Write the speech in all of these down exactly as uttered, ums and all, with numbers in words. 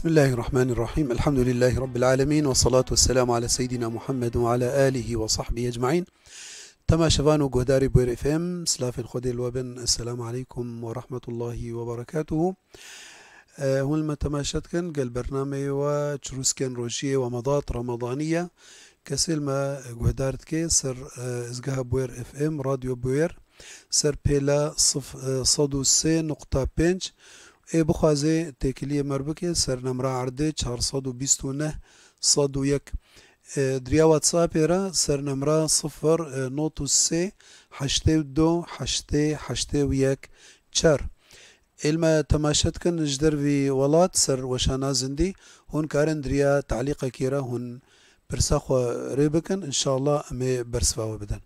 بسم الله الرحمن الرحيم. الحمد لله رب العالمين، والصلاة والسلام على سيدنا محمد وعلى آله وصحبه أجمعين. Temaşevan û guhdarê Bûyer F M, silafên Xwedê li we bin. Esselamu aleykum ve rahmetullahi ve berekatuhu. Eh, hûn li me temaşe dikin, gel bernameyê we çirûskên rojiyê we medat Ramadaniye. Kesê li me guhdar dike ser, eh, izgeha Bûyer F M, Radyo Bûyer, ser pêla sif-, eh, sed û sê nokta pênc. Ê bixwaze têkiliyê me r bike, ser nemra erdê çar sed û bîst û neh sed û yek. E, diriya WhatsAppê re ser nemra sifir, e, not û sê, heştê û du, heştê, heştê û yek, çar. Ê li me temaşe dikin ji dervî welat ser weşana zindî, hûn karin diriya talîqekê re hûn pirsa xwe rê bikin, înşallah em ê bersiva we bidin.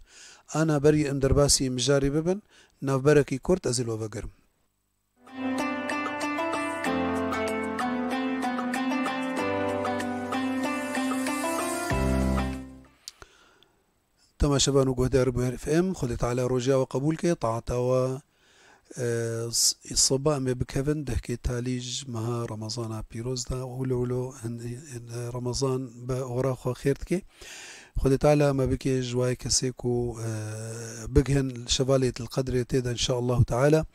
Ana berî em derbasî mijarî bibin, navberekî kurt ez ê li we vegerim. Temaşevan û guhdar Bûyer F M, Xwedê Teala rojiya we qebûl ke, taata we, e, s-, seba em ê bikevin dehkê talî ji meha Remezana pîroz de, wilo wilo hin-, hin-, Remezan bi ora xwe xêr dike. Xwedê Teala me bike ji wayê kesê ku, e, bigihin şevalê Til Qedrê tê de, înşaallahu Teala.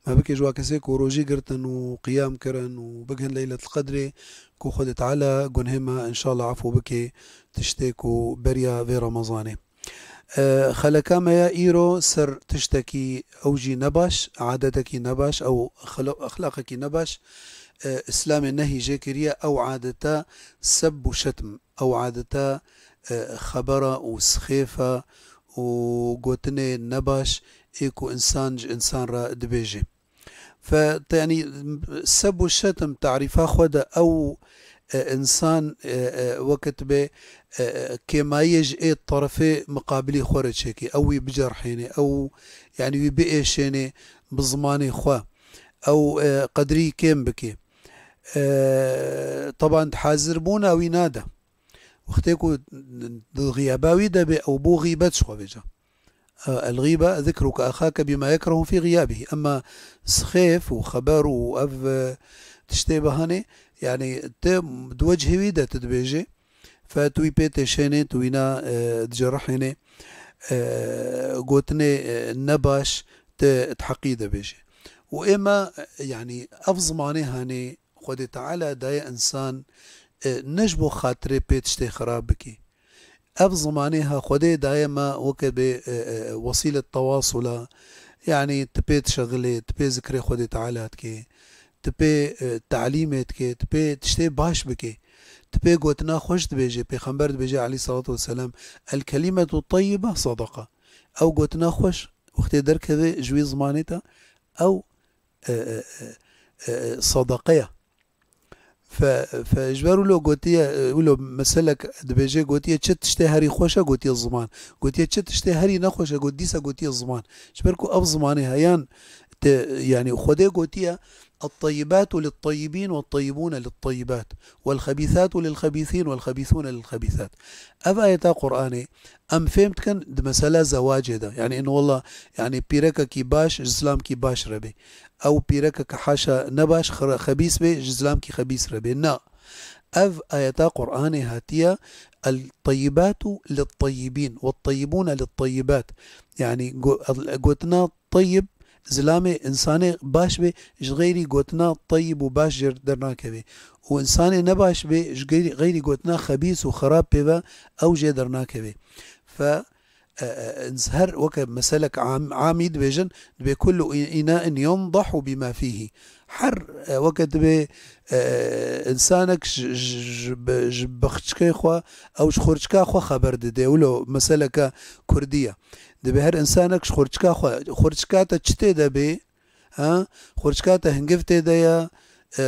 Me bike ji wa kesê ku rojî girtin û qiyam kirin û bigihin Leyletil Qedrê, ku Xwedê Teala gunhê me, înşallah, efû bike, tiştê ku beriya vê Remezanê. E, xeleka me ya îro ser tiştekî ew jî nebaş, adetekî nebaş, ew xelo-, exlaqekî nebaş, e, Îslamê nehî jê kiriye, ew adeta seb û şetm. Ew adeta, e, xebera û sixêfa û gotinê nebaş ê ku însan ji însan re dibêje. Fe, te, yanî, seb û şetim tarîfa xwe de ew, e, însan, e, e, weke tu bê, e, e, kêmayiyê ji ê terefê miqabilî xwe re çêkê, ew wî bicerhênê, ew, yanî, wî biêşênê bi zimanê xwe, ew, e, qedrî kêm bikê. E, teban di hazirbûna wî nade. Wextê ku di xiyaba wî de bê, ew bo xîbet ji xwe vêca. E, el-xîbe zikruke axake bima yekrahu fî xiyabihî. Ema sixêf û xeber û ev, e, tiştê bihanê, yanî te di wecihê wî de tu dibêjê, fe tu wî pê têşênê, tu wîna, e, dicerihênê, e, gotinê, e, nebaş, te di heqî de bêjê. Û ême, e, yanî ev zimanê hanê Xwedê Teala daye însan, e, ne ji bo xatirê pê tiştê xirab bikî. Ev zimanê ha Xwedê daye me weke bê, e, e, wesîlet tewasula, yanî tu pê dişexilê, tu pê zikrê Xwedê Teala dikê, tu pê, e, talîmê dikê, tu pê tiştê baş bikê, tu pê gotina xweş dibêjê, Pêxember dibêje aleyhissalatu vesselam, "El kelimetu teyyibe sadaka." Ew gotina xweş wextê derkeve ji wî zimanê te, ew, e, e, e, e, sadaqe ye. Fe, fe ji ber wilo gotiye, e, wilo meselek dibêje, gotiye, "Çi tiştê herî xweş e?" Gotiye, "Ziman." Gotiye, "Çi tiştê herî nexweş e?" Got, dîsa gotiye, "Ziman." Ji ber ku ev zimanê heyan te, yanî Xwedê gotiye, "الطيبات للطيبين والطيبون للطيبات والخبيثات للخبيثين والخبيثون للخبيثات." Ev ayeta Qur'anê em fêm dikin di mesela zewacê de. Yanî, in wallah, yanî, pîrekekî baş ji zilamkî baş re bê. Ew pîrekeke haşa nebaş, xira-, xebîs bê, ji zilamkî xebîs re bê. Na. Ev ayeta Qur'anê hatiye, "El-teyyibatu lit-teyyibîn, ve-t-teyyibûne lit-teyyibat." Yanî, go-, gotina teyyib, zilamê însanê baş bê, ji xeyrî gotina teyyib û baş jê dernakeve. Û însanê nebaş bê, ji xeyrî, xeyrî gotina xebîs û xerab pê ve, ew jê dernakeve. Fe, e, e, ins-, her weke meselek am-, amî dibêjin, dibê kullu î-, înain yendahu bima fîhî. Her, e, weke dibê, e, însanek ji, ji, ji, bi, ji bexçikê xwe, ew ji xurçika xwe xeber dide. Wilo meseleke kurdî ye. Dibê her însanek ji xurçika xwe, xurçika te çi tê de bê, ha? Xurçika te hingiv tê de ye, e,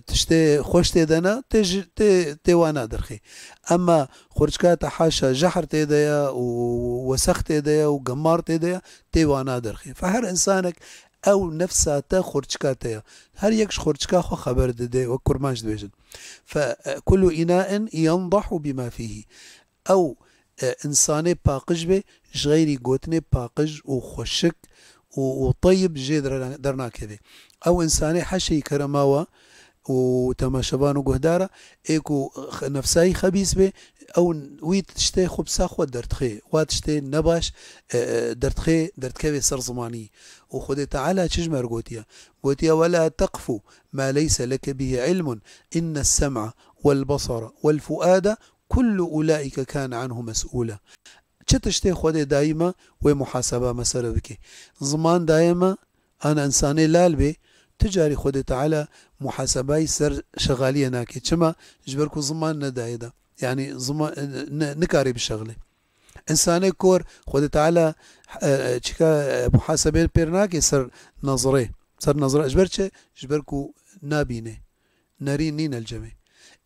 tiştê xweş tê de ne, tê ji, tê, tê wana derxê. Ema xurçika te haşa jehr tê de ye û wesex tê de ye û gemar tê de ye, tê wana derxê. Fe her însanek ew nefsa te xurçika te ye. Her yek ji xurçika xwe xeber dide, wek kurmanc dibêjin. Fe, e, kullu înain yendahu bima fîhî. Ew, e, însanê paqij be, ji xeyrî gotinê paqij û xweşik û, û teyib jê dera-, dernakeve. Ew însanê heşeyî kerema we, û temaşevan û guhdara, ê ku x-, nefsayî xebîs bê, ew wî tiştê xwe bi sa xwe derdixê, wa tiştê nebaş, e, e, derdixê, derdikevê ser zimanî. Û Xwedê Teala çi ji me re gotiye? Gotiye, "Ve la teqfu ma leyse leke bihi ilmun, innes sem'a vel basara vel fuada kullu ulaike kane anhu mes'ula." Çi tiştê Xwedê dayî me, wê muhaseba me sere bike. Ziman dayê me, ana insanê lal bê, tu carî Xwedê Teala muhasebayî ser şexaliyê nake. Çima? Ji ber ku ziman nedayê de. Yanî ziman, ne, nikarê bişexile. Însanê kor, Xwedê Teala, e, e, çika, e, muhasebê pêr nake ser nezirê. Ser nezirê. Ji ber çi? Ji ber ku nabîne. Nerîn nîne li cem ê.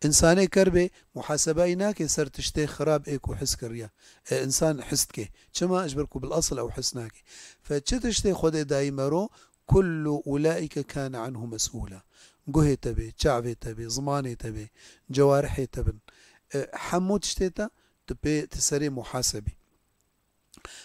Însanê ker bê, muhasebeyî nake ser tiştê xirab ê ku his kiriye. E, însan his dike. Çima? Ji ber ku bil esil ew his nake. Fe çi tiştê Xwedê dayî me ro, kullu ulaike kane anhu mes'ula. Guhê te bê, çavê te bê, zimanê te bê, cewarihê te bin. E, hemû tiştê te, tu pê, tu serê muhasebî.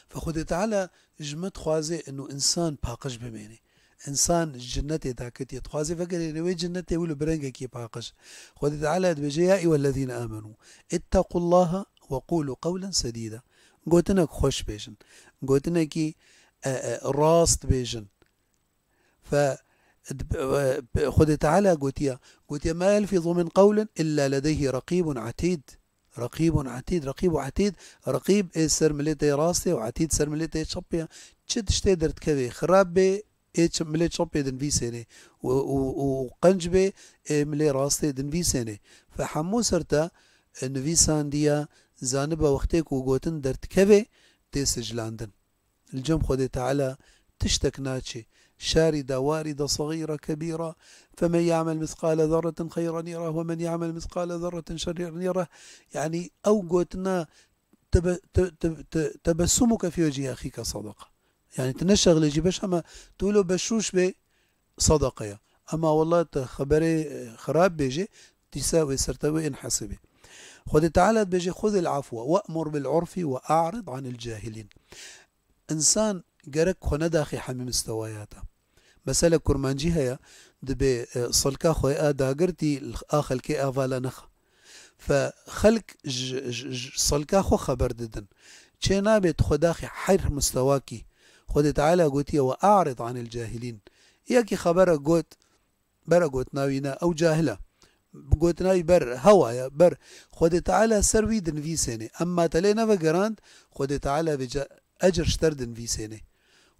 Fe Xwedê Teala ji me dixwaze inu însan paqij bimêne. Însan ji cinnetê daketiye. Dixwaze vegerêne wê cinnetê wilo bi rengekî paqij. Xwedê Teala dibêje, "Ya eyyuhellezîne amenû, ittaqullaha ve qûlû qewlen sedîda." Gotinek xweş bêjin. Gotinekî, e, e, rast bêjin. Fe, d-, e, Xwedê Teala gotiye, gotiye, "Ma yelfizu min qewlin illa ledeyhi reqîbun etîd." Reqîbun etîd, reqîb û etîd. Reqîb ê ser milê te yê rastê û etîd ser milê te yê çepê ye. Çi tiştê derdikevê, xirab bê, ê ç-, milê çepê dinivîsênê û, û, û qenc bê, ê milê rastê dinivîsênê. Fe hemû ser te, e, nivîsandiye, zanibe wextê ku gotin derdikevê, tê siclandin. Li cem Xwedê Teala tiştek naçe. Şarî de warî de, seğîre kebîre. Femen ya'mel misqale zerretin xeyren yere ve men ya'mel misqale zerretin şerren yere. Yanî ew gotina tebe-, te-, te-, te-, tebessumuke fî wecî exîke sedeqe. Yanî tu neşexlê jî beş, hema tu wilo beşûş bê, sedeqe ye. Ema wela tu xeberê, e, xirab bêjê, dîsa wê ser te wê in hesibê. Xwedê Teala dibêje, "Xuzil afwe ve'mur bil urfi ve a'rid anil cahilîn." Însan gerek xwe nedaxê hemî mistewaya te. Mesela kurmancî heye, dibê, e, silka xwe a dagirtî, a xelkê a vala nexe. Fe xelk ji, ji, ji silka xwe xeber didin. Çê nabe tu xwe daxî her mistewakî. Xwedê Teala gotiye, "Ve a'rid anil cahilîn." Yekî xebera got, bera gotina wî ne, ew cahil e. Gotina wî ber hewa ye, ber Xwedê Teala ser wî dinivîsêne. Emma te lê nevegerand, Xwedê Teala vê ca ecir ji te re dinivîsêne.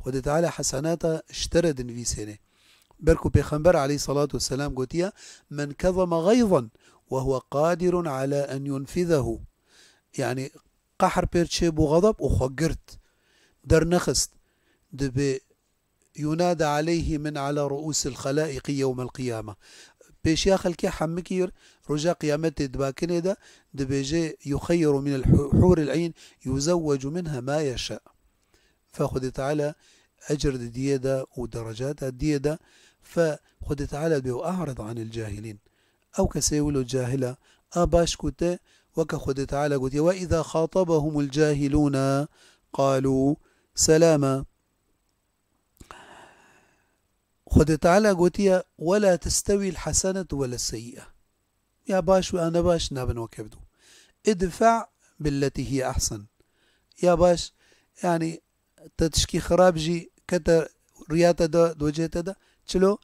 Xwedê Teala hesenata ji te re dinivîsêne. Ber ku Pêxember aleyhissalatu vesselam gotiye, "Men kezeme gayzan ve huve qadirun ala en yunfizehu." Yanî qehr pêr çêbû, xedeb û xwe girt, dernexist. Dibê yunade aleyhi min ala ruusil xelaiqi yewmel qiyame. Pêşiya xelkê hemikî roja qiyametê di bakinê de dibêje, "Yuxeyyeru minel hu-, huril eyn, yuzewwecu minha ma yeşa." Fe Xwedê Teala ecir didiyê de û derecata diyê de, fe Xwedê Teala dibê, "Ve a'rid anil cahilîn." Ew kesê wilo cahil e, a baş ku te, weke Xwedê Teala gotiye, "Ve izâ xatabehumul cahilûne qalû selâma." Xwedê Teala gotiye, "Ve la testewîl hasenetu ve le seyyi'e." Ya baş û ya nebaş nabin wek hevdû. "Idfe' billeti hiye ahsen." Ya baş, yanî te tişkî xirab jî kete riya te de, docê te de. Çilo?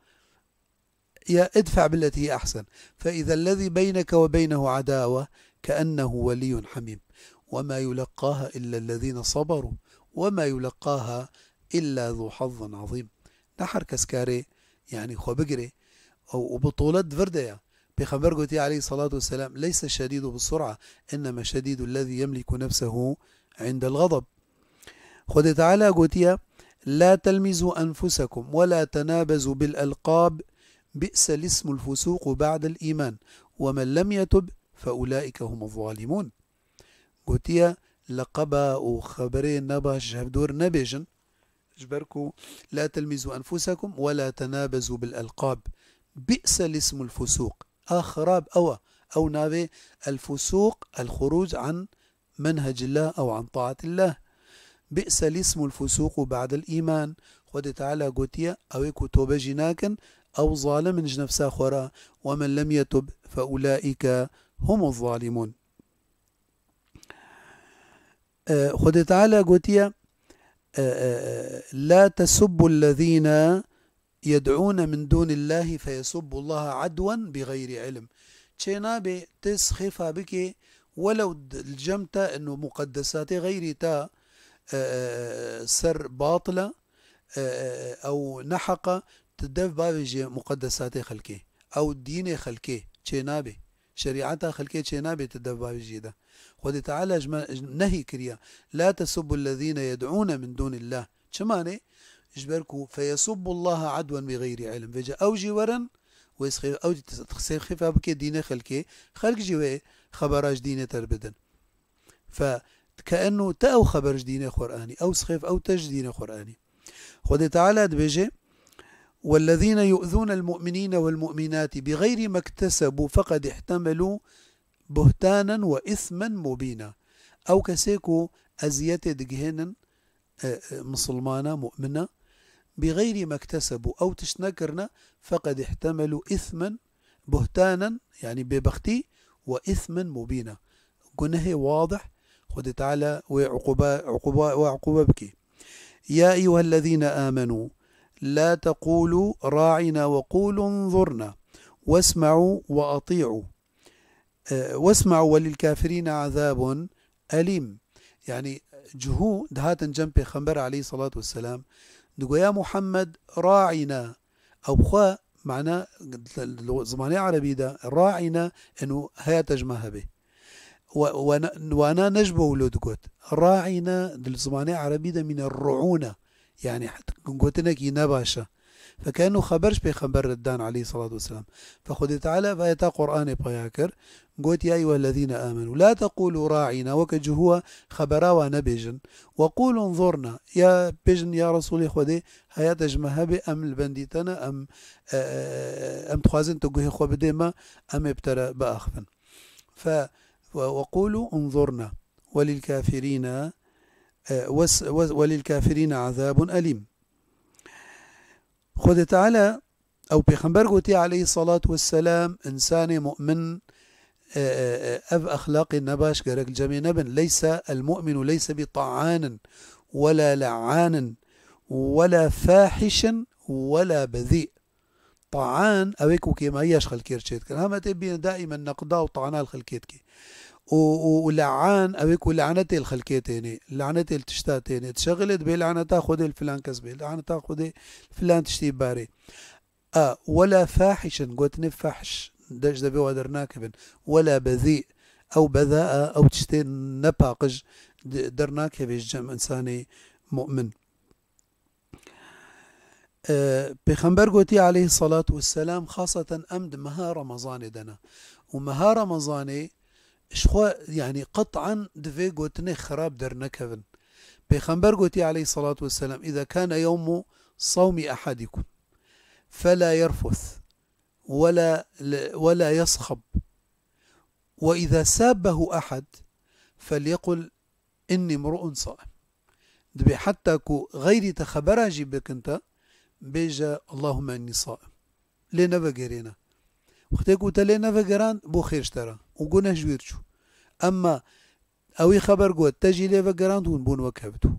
Ya idfe' billeti hiye ahsen. Fe izellezî beyneke ve beynehu adawe keennehu weliyyun hamîm. Ve ma yuleqqaha illellezîne saberu. Ve ma yuleqqaha illa zu hazzin azîm. Ne her kes karê, yanî xwe bigirê. Ew, û bi tolet vir de ya. Pêxember gotiye aleyhissalatu vesselam, "Leyse şedîdu bi sur'a, inneme şedîdu lezî yemliku nefsehu indel gazab." Xwedê Teala gotiye, "La telmîzû enfusekum ve la tenabezu bil elqab, bi'sel ismul fusûqu ba'del îman, ve men lem yetub fe ulaike humuz zalimûn." Gotiye, leqeba û xeberê nebaş ji hevdû re nebêjin, ji ber ku, "La telmîzû enfusekum ve la tenabezu bil elqab, bi'sel ismul fusûq." A xirab ew e, ew navê el fusûq, el xuruc an menhecillah ew an taatillah. Bi'sel ismul fusûqu ba'del îman. Xwedê Teala gotiye, ew ê ku tobe jî nakin, ew zalim in ji nefsa xwe re, ومن لم يتب فأولئك هم الظالمون. E, Xwedê Teala gotiye, e, e, e, لا تسبوا الذين يدعون من دون الله فيسبوا الله عدوا بغير علم. Çênabe tu sixêfa bikê, welew d-, li cem te ino muqeddesatê xeyrî te, e, e, ser batil e, e, e, ew neheq e, tu dev bavêjê muqeddesatê xelkê. Ew dînê xelkê çênabe. Şerîeta xelkê çênabe tu dev bavêjî de. Xwedê Teala ji me nehî kiriye. لا تسبوا الذين يدعون من دون الله. Çima ne? Ji ber ku فيسبوا الله عدوا بغير علم. Vêca ew jî werin, wê sixê-, ew jî sixêfa bike dînê xelkê, xelk jî wê xebera ji dînê te bidin. Fe, keenno te ew xeber ji dînê xwe re anî, ew sixêf ew te ji dînê xwe re anî. Xwedê Teala dibêje, والذين يؤذون المؤمنين والمؤمنات بغير ما اكتسبوا فقد احتملوا بهتانا وإثما مبينا. Ew kesê ku eziyetê digihênin, e, e, misilmana, mu'mina, بغير ما اكتسبوا, ew tişt nekirine, فقد احتملوا إثما, buhtanen, yanî bêbextî, وإثما مبينا. Gunehê wadih, Xwedê Teala wê uquba, uquba, wê uquba bikê. يا أيها الذين آمنوا لا تقولوا راعنا وقولوا انظرنا واسمعوا وأطيعوا. E, واسمعوا وللكافرين عذاب أليم. Yanî, cihû dihatin cem Pêxember aleyhissalatu vesselam, digo, ya Muhammed, راعنا. Ew bi xwe, mana, li zimanê erebî de, راعنا, eno heya te ji me hebe. We, we ne, wana ne ji bo wilo digot. راعنا, di zimanê erebî de mîne ruûne. Yanî, gotinekî ne baş e. Fekeno xeber ji Pêxember re didan aleyhissalatu vesselam. Fe Xwedê Teala vayeta Qur'anê paya kir, got, يا أيها الذين آمنوا لا تقولوا راعنا, weke cihû e xebera wa nebêjin. وقولوا انظرنا, ya bêjin, ya Resûlê Xwedê, heya te ji me hebe, em li bendî te ne, em, e, e, em dixwazin tu guhê xwe bidê me, em ê bi te re biaxivin. Fe, we, وقولوا انظرنا وللكافرين, e, wes-, wes-, وللكافرين عذاب أليم. Xwedê Teala, ew Pêxember gotiye aleyhissalatu vesselam, însanê mu'min, e, e, e, ev exlaqê nebaş gerek li cemê nebin. ليس المؤمن ليس بطعان ولا لعان ولا فاحش ولا بذيء. Taan, ew ê ku kêmayiya ji xelkê re çê dikin. Hema tê bîne daîmen neqda û tana li xelkê dike. Û, û, û le'an, ew ê ku lanetê li xelkê tênê, lanetê li tişta tênê. Dişexilê dibê laneta Xwedê li filan kes bê, laneta Xwedê li filan tiştî barê. A, wela fahişin, gotinê fahş, de, ji devê wa dernakevin. Wela bezî, ew beza e, ew tiştê nepaqij de-, dernakeve ji cem insanê mu'min. E, Pêxember gotiye aleyhissalatu vesselam, xaseten em di meha Remezanê de ne. Û meha Remezanê ji xwe, yanî qet'an di vê gotinê xirab dernekevin. Pêxember gotiye aleyhissalatu vesselam, إذا كان يوم صوم أحدكم فلا يرفث ولا، ولا يصخب وإذا سابه أحد فليقل إني امرؤ صائم. Dibê heta ku xeyrî te xebera jî bikin te, bêje, اللهم إني صائم. Lê nevegerêne. Wextê ku te lê nevegerand, bû xêr ji te re. Û guneh ji wî diçû. Emma ewî xeber got, te jî lê vegerand, hûn bûn wek hevdû.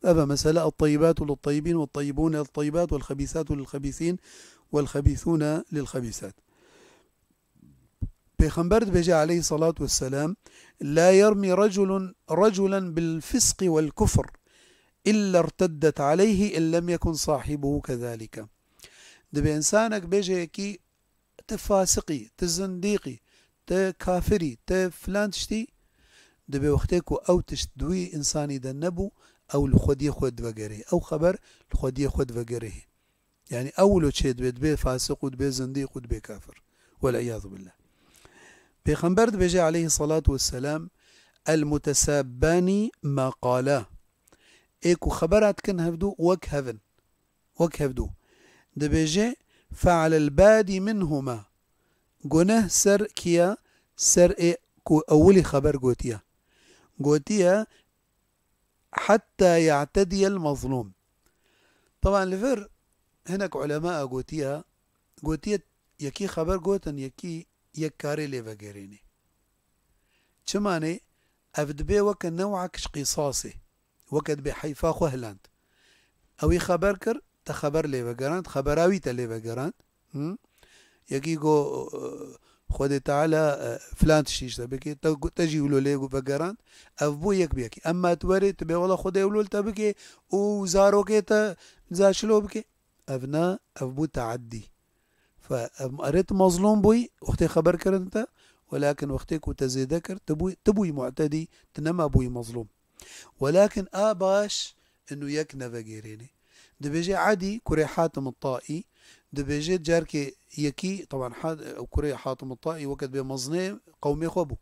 Ev e mesela, الطيبات للطيبين والطيبون للطيبات والخبيثات للخبيثين والخبيثون للخبيثات. Pêxember dibêje aleyhissalatu vesselam, لا يرمي رجل رجلا بالفسق والكفر إلا ارتدت عليه إن لم يكن صاحبه كذلك. Dibê însanek bêje yekî, tu fasiqî, tu zindîqî, tu kafirî, tu filan tiştî, dibê wextê ku ew tişt di wî însanî de nebû, ew li xwediyê xwe divegerê. Ew xeber li xwediyê xwe divegerê. Yanî ew wilo çê dibe, dibe fasiq û dibe zindîq û dibe kafir. Wel'iyadu billah. Pêxember dibêje aleyhissalatu vesselam, المتسابان ما قالا. Ê ku xebera dikin hevdû wek hev in. Wek hevdû. Dibêje, فعلى الباد منهما. Guneh ser kiya? Ser ê ku ewilî xeber gotiye. Gotiye, حتى يعتدي المظلوم. Teban li vir Hinek ulema gotiye, gotiye yekî xeber gotin, yekî yek karê lê vegerênê. Çimanê ev dibê weke newek ji qîsasê, weke dibê heyfa xwe hiland. Ewî xeber kir, te xeber lê vegerand, xebera wî te lê vegerand. Hı? Yekî go, e, Xwedê Teala, e, filan tiştî ji te bike, te, te jî wilo lê vegerand, ev bû yek bi yekî. Emma tu werê, tu bê wela Xwedê wilo li te bike û zarokê te za çilo bike. Ev ne, ev bû teaddî. Fe, ev, erê tu mezlûm bûyî, wextê xeber kirin te, welakin wextê ku te zêde kir, tu bûyî, tu bûyî mu'tedî, tu nema bûyî mezlûm. Welakin a baş, inu yek nevegêrênê. Dibêje Edî, kurê Hatim Taî, dibêje carkê yekî, teban, Ha-, kurê Hatim Taî weke dibê mezinê qewmê xwe bû.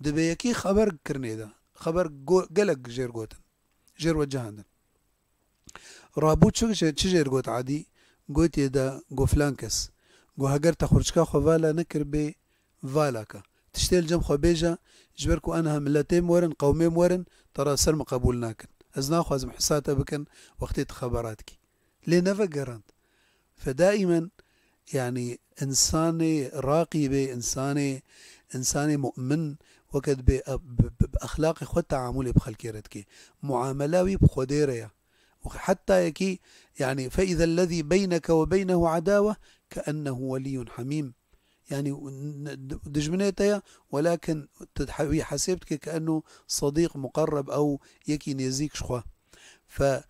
Dibê yekî xeber kirinê de. Xeber go-, gelek jêr gotin. Jêr we cihandin. Rabû çi, çi jêr got Edî? Gotiye de, go filan kes. Go heger te xurçika xwe vala nekiribê, vala ke. Tiştê li cem xwe bêje, ji ber ku aniha miletê min werin, qewmê min werin, te ra ser min qebûl nakin. Ez naxwazim hisa te bikin, wextê tu xebera dikî. Lê nevegerand. Fe daimen, yanî, însanê raqî bê, însanê, însanê mu'min, weke dibê, e, bi, bi, bi exlaqê xwe teamulê bi xelkê re dike. Muamela wî bi Xwedê re ye. Û heta yekî, yanî, فإذا الذي بينك وبينه عداوة كأنه ولي حميم. Yanî, n-, n-, dijminê te ye, welakin tu he-, wî hesêb dike ke eno sedîq muqerreb ew yekî nêzîk ji xwe. Fe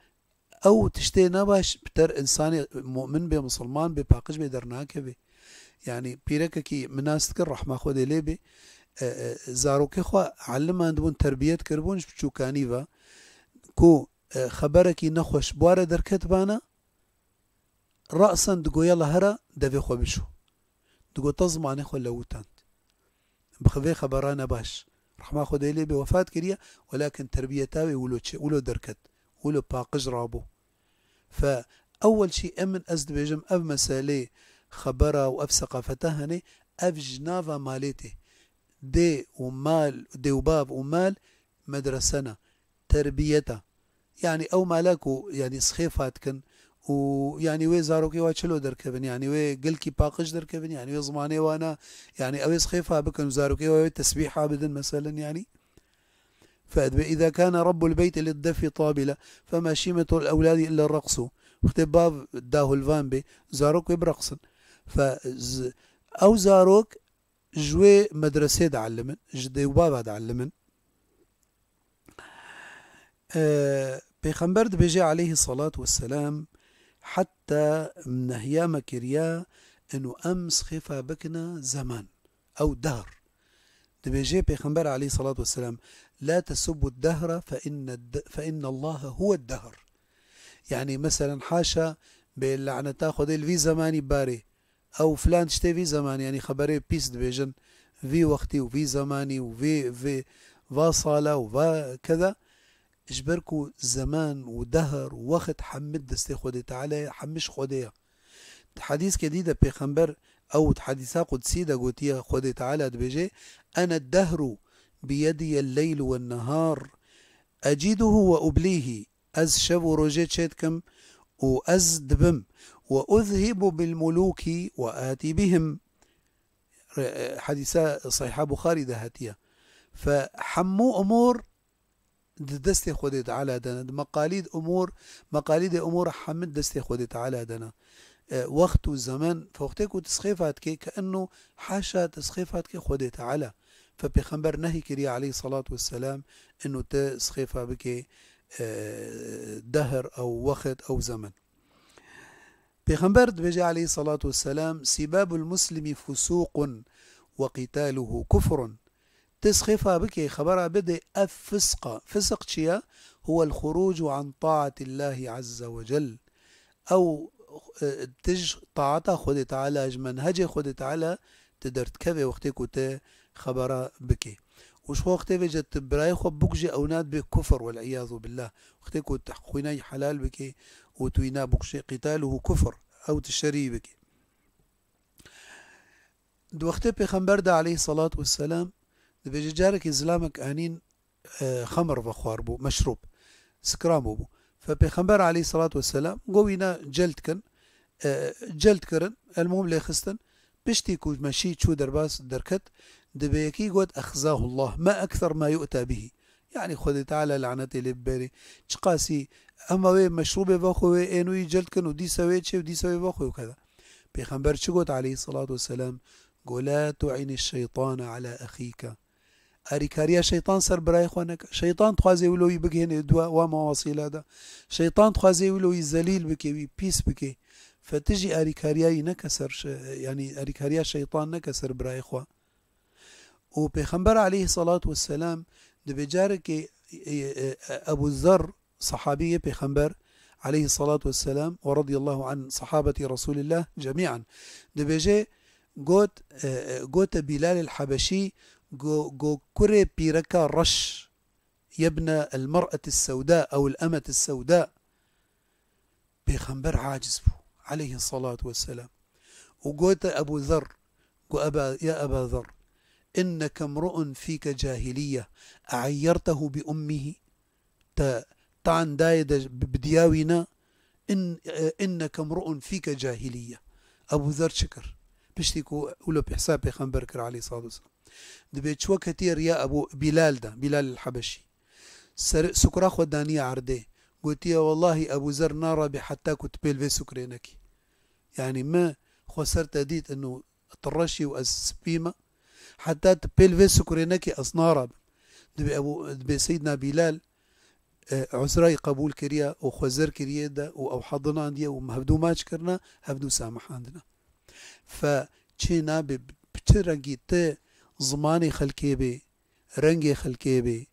ew tiştê nebaş bi ter însanê mu'min bê, misilman bê, paqij bê, dernakeve. Yanî, pîrekekî min nas dikir, rehma Xwedê lê bê, e, e, zarokê xwe elimandibûn, terbiyet kiribûn ji biçûkanî ve, ku, e, xeberekî nexweş bi wa re derketibana, rasen digo yela here devê xwe bişo. Digo te zimanê xwe lewitand. Bi vê xebera nebaş. Rehma Xwedê lê bê, wefat kiriye, welakin terbiyeta wê wilo çi, wilo derket, wilo paqij rabû. Fe ewel şî emin ez dibêjim ev meselê xebera û ev seqafeta hene, ev ji nava malê tê. Dê û mal, dê û bav û mal medrese ne. Terbiyeta. Yanî ew mala ku, yanî, sixêfa dikin û, yanî, wê zarokê wa çilo derkevin, yanî, wê gilkî paqij derkevin, yanî, wê zimanê wa na, yanî, ew ê sixêfa bikin û zarokê wa wê tesbîha bidin, meselen, yanî. Fe dibê, إذا كان رب البيت للدف طابلة، فما شيمة الأولاد إلا الرقص. Wextê bav dahulvan bê, zarok wê bireqsin. Fe z-, ew zarok ji wê medresê dielimin, ji dê û bava dielimin. Ee, Pêxember dibêje aleyhî salatu vesselam, heta nehiya me kiriya inu em sixêfa bikine zeman, ew dehr. Dibêje Pêxember aleyhî salatu vesselam, "La tesubbu dehra fe inne, fe inne Allahe huwe dehr." Yanî, meselen, haşa bê laneta Xwedê li vî zemanî barê, ew filan tiştê vî zemanî, yanî xeberê pîs dibêjin, vî wextî û vî zemanî û vî, vî, va sala û va keda, ji ber ku zeman û dehr û wext hemî destê Xwedê Teala ye, hemî ji Xwedê ye. Di hedîskê dî de Pêxember ew di hedîsa qudsî de gotiye, Xwedê Teala dibêje, "Ene dehru biyediyel leyl wen nehar, eciduhu ve ublîhi." Ez şev û rojê çêdikim û ez dibim. "Ve uzhibu bil mulûkî ve atî bihim." Re-, e, hedîsa Sahîha Buxarî de hetiye. Fe hemû umûr di destê Xwedê Teala de ne. Di meqalîd umûr, meqalîdê umûr hemî destê Xwedê Teala de ne. E, wext û zemen, fe wextê ku tu sixêfa dikê, ke eno haşa tu sixêfa dikê Xwedê Teala. Fe Pêxember nehî kiriye aleyhî salatu vesselam, inu tu sixêfa bikê, e, dehr ew wext ew zemen. Pêxember dibêje aleyhî salatu vesselam, "Sibabul muslimi fusûqun ve qitaluhu kufrun." Tu sixêfa bikê, xebera bidê, ev fisq e. Fisq çi ye? "Huwel xurucu an taatillahi azze ve cel." Ew, e, tu ji taata Xwedê Teala, ji menhecê Xwedê Teala tu derdikevê wextê ku tu xebera bikê. Û ji xwe wextê vêce tu birayê xwe bikujê, ew na dibê kufr, wel iyazu billah. Wextê ku tu xwîna wî helal bikê û tu wî na bikujê, qîtaluhu kufr, ew tu şerî bikê. Di wextê Pêxember de aleyhî salatu vesselam, dibêje carekê zilamek anîn, e, xemr vexwaribû, meşrûb, sikran bûbû. Fe Pêxember aleyhî salatu vesselam go wîna cel dikin, e, celd kirin, elmuhim lê xistin. Piştî ku meşî çû derbas derket, dibê yekî got, "Exzahullah, ma ekser ma yu'ta bihi." Yani Xwedê Teala lanetê lê biberê. Çiqasî, ema wê meşrûbê vexwe, wê ênûyî celd kin û dîsa wê çê û dîsa wê vexwe û keda. Pêxember çi got aleyhissalatu vesselam? Got, "La tu'ini şeytana ala axîka." Arîkariya şeytan ser birayê xwe neke. Şeytan dixwazê wilo wî bigihêne dua wa mawasîla de. Şeytan dixwazê wilo wî zelîl bike, wî pîs bike. Fe ti jî arîkariya wî neke ser şe-, yanî arîkariya şeytan neke ser birayê xwe. Û Pêxember aleyhissalatu vesselam dibê carekê, e, e, e, Ebu Zer, sahabiyê Pêxember aleyhissalatu vesselam ve radiyallahu an sahabeti Resulillah cemi'an, dibêje, got, e, e, gote Bilal el Habeşî, go, go kurê pîreka reş, yebne el mer'eti sewda ew el emeti sewda. Pêxember aciz bû aleyhissalatu vesselam. Û gote Ebu Zer, got, "Eba, ya Eba Zer, inneke mru'un fîke cahiliye, e'eyyertehu bi ummihi." Te tan dayê de bi, bi diya wî ne, in, e, inneke mru'un fîke cahiliye. Ebu Zer çi kir? Piştî ku wilo pê hesab Pêxember kir aleyhissalatu vesselam. Dibê çi weketiye riya Ebu Bilal de, Bilal el Habeşî. Ser, sukra xwe daniye erdê. Gotiye, "Wellahî Ebu Zer narabe heta ku tu pêl vê sukrê nekî." Yani me xwe ser te dît inu tu reşî û ez spî me. Heta tu pêl vê sukrê nekî ez narabim. Dibê Ebu, dibê Seydina Bilal, e, uzrayî qebûl kiriye û xwe zer kiriye de û ew hedinandiye û hevdû maç kirine, hevdû samihandine. Fe çê nabe bi çi rengî ti zimanê xelkê bê, rengê xelkê bê,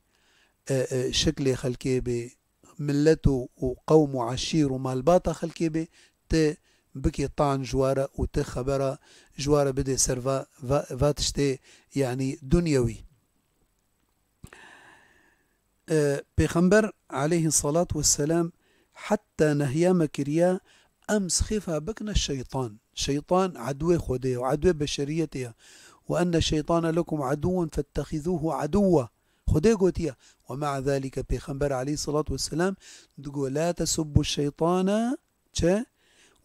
e, e, şeklê xelkê bê, millet û, û qewm û eşîr û malbata xelkê bê, ti bikê tan ji ware û ti xebera ji ware bidê ser va, va, va tiştê, yanî dunyewî. E, Pêxember aleyhissalatu vesselam heta nehya me kiriya em sixêfa bikine şeytan. Şeytan edwê Xwedê ye û edwê beşeriyetê ye. Ve enne şeytane lekum aduwwen fettexizûhu aduwwa. Xwedê gotiye. Ve ma'a zalike Pêxember aleyhissalatu vesselam digo, "La tesubbu şeytane çi?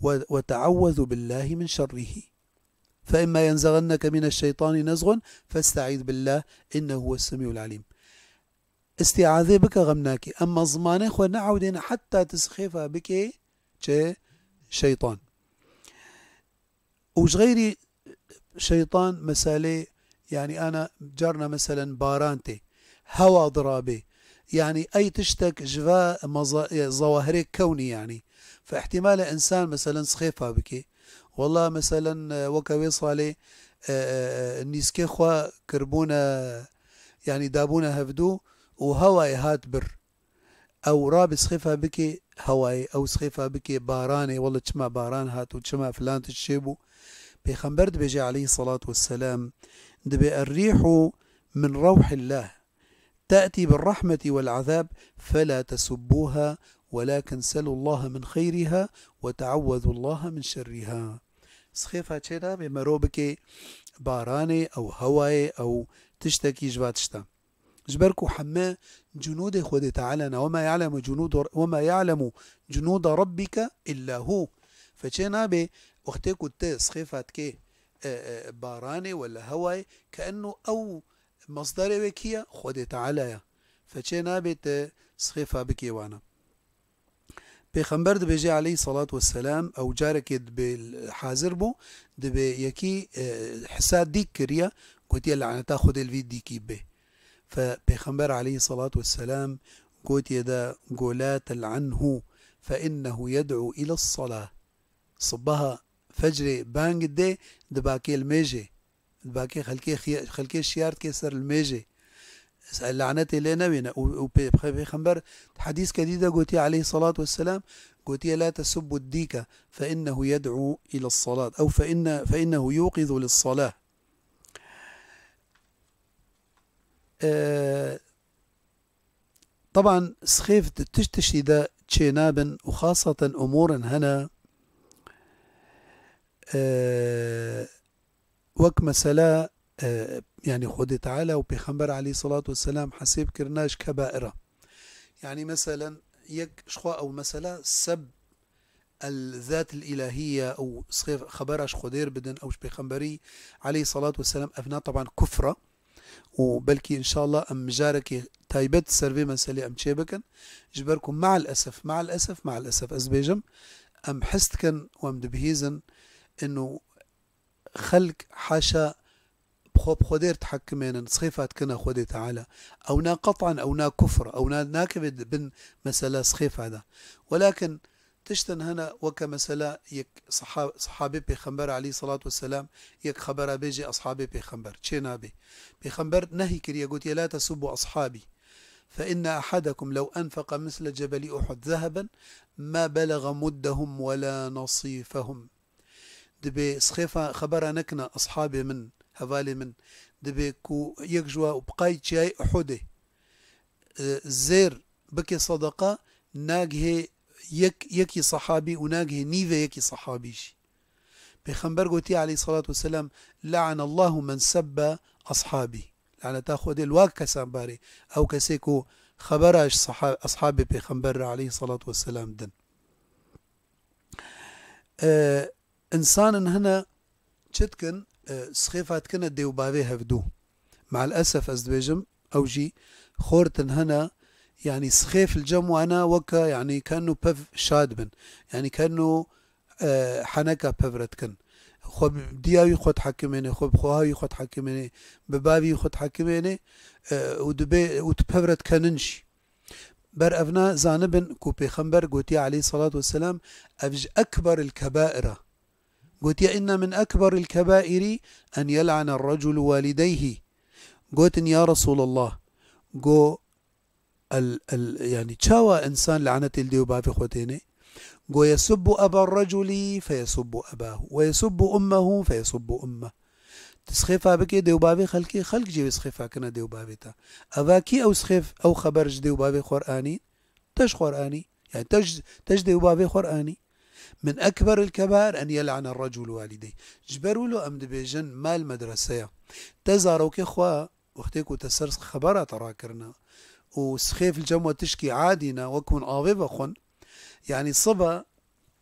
Ve, ve teavvezu billahi min şerrihi. Fe imma yenzaganneke mineşşeytani nezgun festaiz billah innehu huves semîul alim." Îstîazê bike, xem nake. Emma zimanê xwe neewdêne heta tu sixêfa bikê çi? Şeytan. Û ji xeyrî şeytan meselê, yanî ana carna meselen baran tê. Hewa dirabê. Yanî ey tiştek ji va maza-, e, zewahirê kewnî yanî. Fe ihtimale însan meselen sixêfa bikê. Wela meselen, e, weke wê salê, e, e, e, nîskê xwe kirbûne, yanî dabûne hevdû û hewayê hat bir. Ew rabe sixêfa bikê hewayê, ew sixêfa bikê baranê, wela çima baran hat û çima filan tişt çêbû. Pêxember dibêje aleyhissalatu vesselam, dibê, "Er-rîhu min rewhillah." تأتي بالرحمة والعذاب فلا تسبوها ولكن سلوا الله من خيرها وتعوذوا الله من شرها. Sixêfa çê nabe mero bikê baranê ew hewayê ew tiştekî ji va tişta. Ji ber ku heme cunûdê Xwedê Teala ne, "Wema ya'lemu cunûda, wema ya'lemu cunûda rabbike illa hu." Fe çê nabe wextê ku tu sixêfa dikê, e, e, baranê wela hewayê, ke enno ew Masdarê wê kî ye? Xwedê Teala ye. Fe çê nabe te sixêfa bikê wana. Pêxember dibêje aleyhissalatu vesselam, ew carekê dibê hazir bû, dibê yekî, e, hisa dîk kiriye, gotiye, "Laneta Xwedê li vî dîkî bê." Fe Pêxember aleyhissalatu vesselam gotiye de, "Go la tel'anhu, fe innehu yed'u ila salah." Sibeha fecrê bang dê, dibakê li mêjê. Dibakê xelkê xiye-, xelkê şiyar dikê ser li mêjê. Lanetê lê newêne. Û, û pê-, pê-, pêxember hedîskê dî de gotiye aleyhissalatu vesselam, gotiye, "La tesubbu dîke, fe innehu yed'u ila salat." Ew fe inne-, fe innehu yuqizu lis salah. Ee, Taban sixêf di tişt tiştî de çênabin û xasaten umûrin hene, e, wek mesela, e, yanî Xwedê Teala û Pêxember aleyhissalatu vesselam hesêb kirine ji kebaira. Yanî meselen yek ji xwe ew mesela seb الذات الإلهية أو سخيف خبر أش خدير بدن أو شبيخنبري عليه الصلاة والسلام، أفنا طبعا كفرة. وبلكي إن شاء الله أم جارك تايبت سرفي مسألة أم تشيبكن جبركم، مع الأسف، مع الأسف، مع الأسف أزبيجم أم حستكن وأم دبهيزن إنه خلق حاشا بخو بخودير تحكمين سخيفات كنا خودي تعالى، أو نا قطعا أو نا كفر أو نا ناكبد بن مسألة سخيفة هذا. ولكن تشتن هنا وك مسألة يك صحا-، صحابي بيخنبر عليه الصلاة والسلام، يك خبر بيجي أصحابي بيخنبر، چه نابي؟ بيخنبر نهي كري يقول: "لا تسبوا أصحابي، فإن أحدكم لو أنفق مثل جبل أحد ذهبا ما بلغ مدهم ولا نصيفهم." دبي سخيفة خبر نكنا أصحابي من، هفالي من، دبي كو يك جوا وبقاي چياي أحدي، آه، زير بكي صدقة، ناقهي يك، يكي صحابي وناقهي نيفي يكي صحابي شي. بيخنبر قوتي عليه الصلاة والسلام: "لعن الله من سب أصحابي." لعنتا خودي الواق كسان باري، أو كسيكو خبراش صحا-، أصحابي بيخنبر عليه الصلاة والسلام دن. آه، إنسان هنا چتکن، آه، سخيفات كنا ديو بابي هفدو. مع الأسف أزدبيجم أو جي خورتن هنا، يعني سخيف الجم وأنا وكا، يعني كأنه بف شاد بن، يعني كأنه، آه، حنكا بفرت كن. خو بدياوي خو تحكميني، خو بخوهاوي خو تحكميني، ببابي خو تحكميني، آه، ودبي وتبفرت كننشي. بر أفنا زانبن كو بيخنبر قوتي عليه الصلاة والسلام: "أفج أكبر الكبائر." قوتي: "إن من أكبر الكبائر أن يلعن الرجل والديه." قوتن: "يا رسول الله، قو ال-، ال-، يعني، چاوا إنسان لعنت الديو بافي خوتيني؟" قو: "يسب أبا الرجل فيسب أباه، ويسب أمه فيسب أمه." تسخيفا بكي ديو بافي خلقي، خلق جيوي سخيفا كنا ديو بافي تا. أفا كي أو سخيف، أو خبر جديو بافي قرآني، تش قرآني، يعني، تش، تش ديو بافي قرآني. من أكبر الكبائر أن يلعن الرجل والديه. جبرولو أم دبيجن مال مدرسة. تزاروكي خوا وەختێک و تە سەر خەبەرا تەڕا کردنە و سخێف لە جەم وە تشکی عادینە وەکوون ئاوێ بەخۆن، یعنی سبە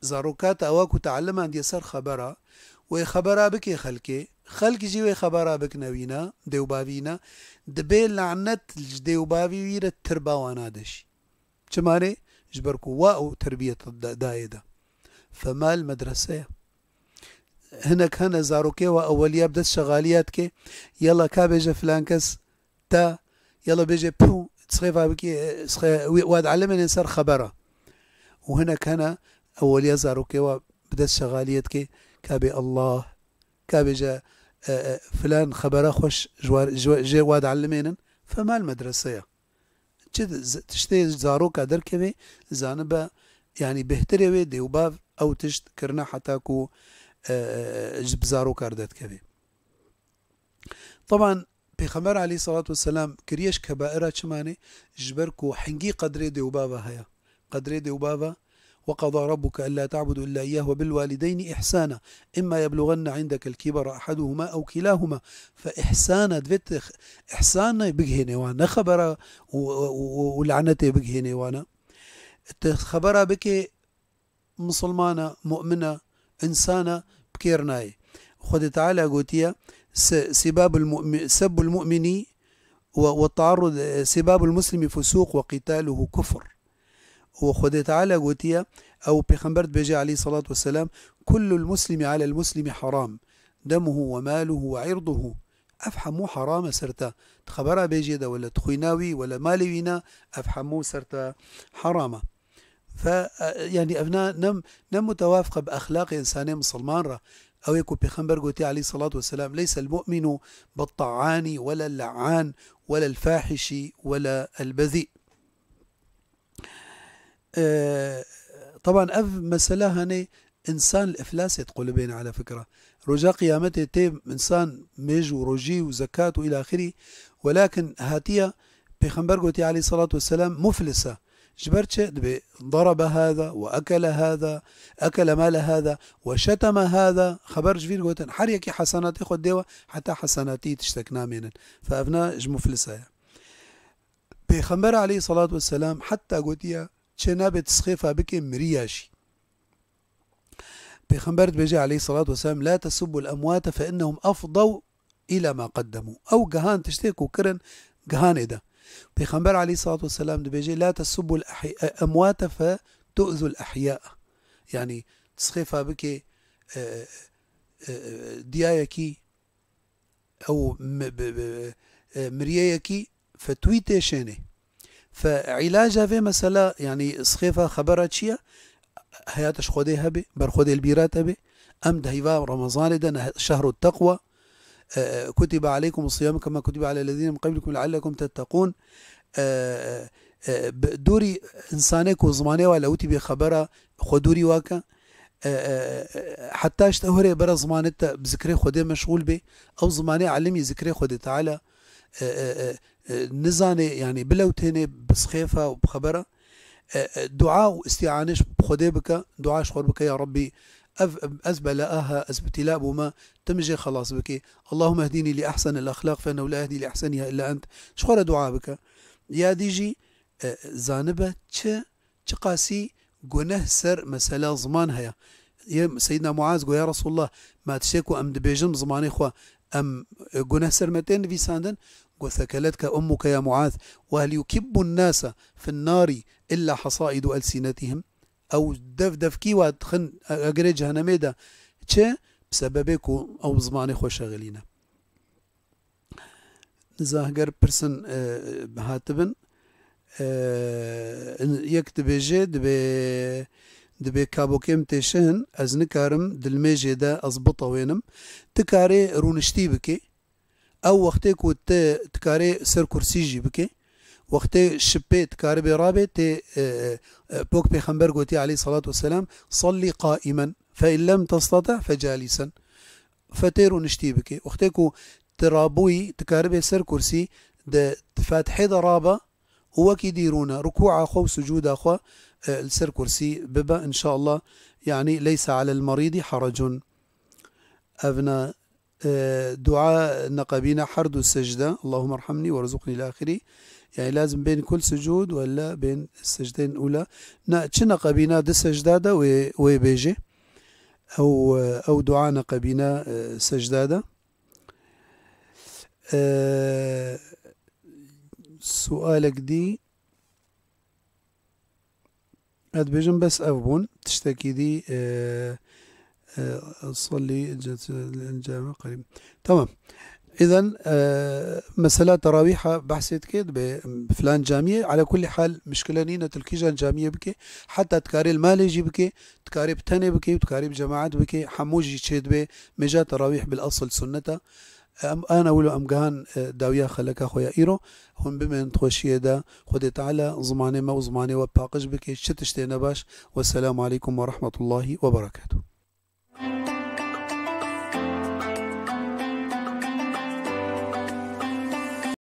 زاروکاتە ئەوە کو تەعەلمان دیە سەر خەبەرا، وێ خەبەرا بکێ خەلکێ، خەلک ژی وێ خەبەرا بکنە وینە، دێوباوینە، دبێ لەعنەت ژ دێوباوی ویرە تر باوانا دەشی. چمانێ؟ ژبەر کو وا ئەو تەربیەت دا-، دایێ دە. فەمال مەدرەسەیە. هەنەک هەنە زارۆکێ وە ئەوەلیا بدەست شەغالیات کێ، یەڵا کا بێژە فلان کەس تا، یەڵا بێژێ پو، سخێفا بکی، سخێ-، وی-، واد عەلەمێنێ سەر خەبەرە. و هەنەک هەنە ئەوەلیا زارۆکێ وە بدەست شەغالیات کێ، کا بێ ئەڵڵاه، کا بێژە، ئە، ئە، فلان خەبەرە خوش ژوار-، ژوار-، ژێ واد عەلەمێنن، فەمال مەدرەسەیە. Çi di-, z-, tiştê ji zaroka derkevê, zanibe, yanî bêhtirê wê dê û bav ew tişt kirine heta ku, e, e, ji bi zaroka re derdikeve. Teban, Pêxember aleyhissalatu vesselam kiriye ji kebaira çima ne? Ji ber ku hingî qedrê dê û bava heye. Qedrê dê û bava, وقضى ربك ألا تعبدوا إلا إياه وبالوالدين إحسانا إما يبلغن عندك الكبر أحدهما أو كلاهما. Fe îhsana divê tu îhsanê bigihênê wan, ne xebera û, û, û, û lanetê bigihênê wana. Tu xebera bike misilmana, mu'mina, insana bi kêr nayê. Xwedê Teala gotiye, se-, sibabul mu'mi-, sebbul mu'mini و، والتعرض، سباب المسلم فسوق وقتاله كفر. و Xwedê Teala gotiye, ew Pêxember dibêje aleyhissalatu vesselam, كل المسلم على المسلم حرام، دمه وماله وعرضه. Ev hemû heram e ser te. Di xebera bêjê de wele di xwîna wî, wele malê wî ne, ev hemû ser te heram e. Fe, e, yanî ev ne, ne, ne mutewafiq e bi exlaqê însanê misilman re. Ew ê ku Pêxember gotiye aleyhissalatu vesselam, ليس المؤمن بالطعان ولا اللعان ولا الفاحش ولا البذيء. E, teban ev mesele hanê însan li îflasê diqulibêne ala fikra. Roja qiyametê tê însan mêj û rojî û zekat û îlaxirî, welakin hatiye Pêxember gotiye aleyhissalatu vesselam muflis e. Ji ber çi? Dibê ضرب هذا وأكل هذا، أكل مال هذا وشتم هذا. Xeber ji vîr gotin, her yekî hesenatê xwe dê we, heta hesenatî tiştek namênin. Fe ev ne ji muflisa ye. Pêxember aleyhissalatu vesselam heta gotiye, çê nabe tu sixêfa bikê miriya jî. Pêxember dibêje aleyhissalatu vesselam, "La tesubbu el-emwate fe innehum afdaw ila ma qeddemu." Ew gihan tiştê ku kirin, gihanê de. Pêxember aleyhissalatu vesselam dibêje, "La tesubbu el-emwate fe tu'zu el-ehya." Yani, sixêfa bike, e, e, e, diyayekî ew mi-, bi-, bi-, e, miriyeyekî fetwî tê şênê. Fe îlaca vê mesela, yani sixêfa xebera çi ye? Heyata ji Xwedê hebe, ber Xwedê li bîra te be. Em di heyva Remezanê de ne, şehru teqwa. E, e, kutibe aleykum siyam kema kutibe alellezîne min qablikum leallekum tetteqûn. E, e, e, bi-, dûrî însanê ku zimanê wa lewitî bê xebera xwe dûrî wake. E, e, e, heta ji te hurê bere zimanê te bi zikrê Xwedê meşxûl bê. Ew zimanê elimî zikrê Xwedê Teala, e, e, e, e, nizanê, yani bilewtênê bi sixêfa û bi xebera. E, e, dua û îstîanê ji Xwedê bike, dua ji xwe bike, ya Rabbî, ev, ez bela aha, ez bitîla bûme, tu min jê xelas bike. Allahümme hdînî li ehsenil exlaq fe ennehu la yehdî li ehseniha illa ent. Ji xwe re dua bike. Ya dî jî, e, zanibe çi, çiqasî guneh ser mesela ziman heye. Yê Seyyidina Muaz got, "Ya Resulullah, ma tiştê ku em dibêjin bi zimanê xwe, em, e, guneh ser me tê nivîsandin?" Got, "Sekeletke ummuke ya Muaz, ve hel yukibbun nase fin nari illa hasaidu elsinetihim." Ew dev devkî wa dixin, e, agirê cehennemê de çi? Bi sebebê ku ew bi zimanê xwe şexilîne. Niza heger pirsin, e, hatibin, e, yek dibêje, dibê, dibê kabokê min têşihin, ez nikarim dilmêjê de ez bitewênim. Tu karê rûniştî bikê. Ew wextê ku tu dikarê ser kursî jî bikê, wextê şipê dikaribê rabê tê, e, e, e, wek Pêxember gotî aleyhissalatu vesselam, "Salli qaimen, fe in lem testati fe calisen." Fe tê rûniştî bikê. Wextê ku tu rabûyî, dikaribê ser kursî, di, di Fatihê de rabe û wekî dî rûne, rukûa xwe û sucûda xwe, e, li ser kursî bibe, inşallah. Yani, leysa alel merîdî harecun. Evna, e, dua neqebîna her du secde, Allahümme erhamni ve rzuqni ila ahirî. Yani lazim bên kul sucud wela bên secdên ula. Na, çi neqebîna di secda de wê, wê bêjê. Ew, e, ew dua neqebîna, e, secda de. E, sualek dî. Ez dibêjim bes ev bûn. Tiştekî dî, e, e, salî cami qerîb. Tamam. Îzen, e, mesela terawîha behsê dike, dibe filan camiyê. Ala kulli hal, mişkile nîne, tu li kîjan camiyê bike. Heta dikarê li malê jî bike, dikarê bi tenê bike, dikarê bi cemaet bike. Hemû jî çê dibe. Mêja terawîh bil asl sunnet e. Em ana wilo em gihan, e, dawiya xeleka xwe ya îro. Hûn bimên di xweşiyê de. Xwedê Teala zimanê me û zimanê we paqij bike, çi tiştê nebaş. Wesselamu aleykum ve rahmetullahi ve berekatuh.